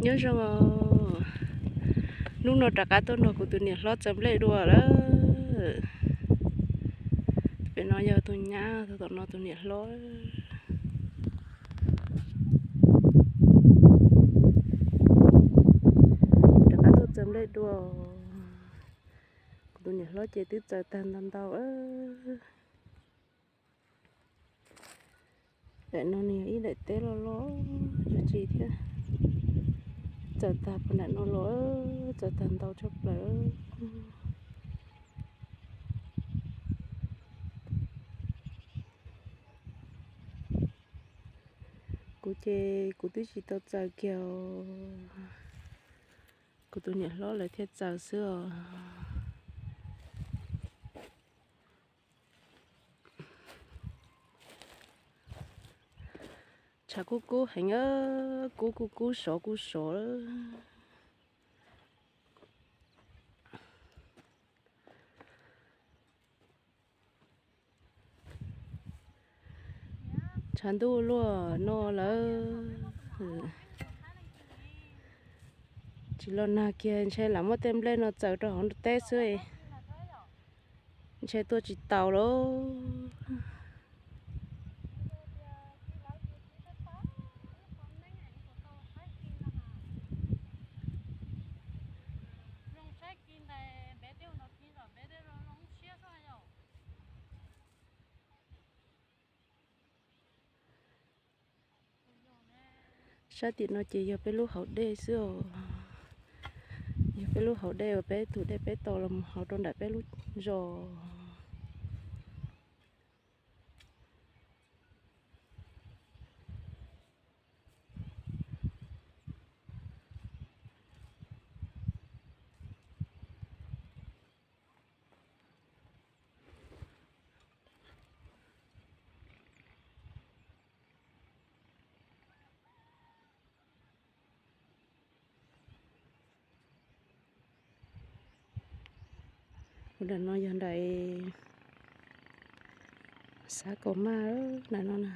Nyob zoo os, hnub no rov qab tuaj nrog kuv tus niam hlob txaws nplej dua lawm. Pem no yog tus nyab, tom no tus niam hlob. Rov qab tuaj txaws nplej dua. Kuv tus niam hlob ces twb txaws tag ntau ntau. Daim no nws yog ib daim teb loj loj, yog tsis thiab txaws tag puag nram no los, txaws tag ntau tshaj plaws. Kuv ces kuv twb tsis tau txaws kiag os, kuv tus niam hlob lawv thiaj txaws xwb os. Tshav kub kub heev, kub kuj kub, sov kuj sov. Tshav ntuj luaj no lawm, tsis los nag kiag ntshe lam muab tej nplej no txaws rau hauv teb xwb, ntshe tuaj tsis taus lawm. Sab tim no ces yog peb lub hauv dej xwb os. Yog peb lub hauv dej uas peb tus dej peb tau los mus hauv rau nram peb lub zos. Ua nram no yog nram Xav Kaus Maj nram no na.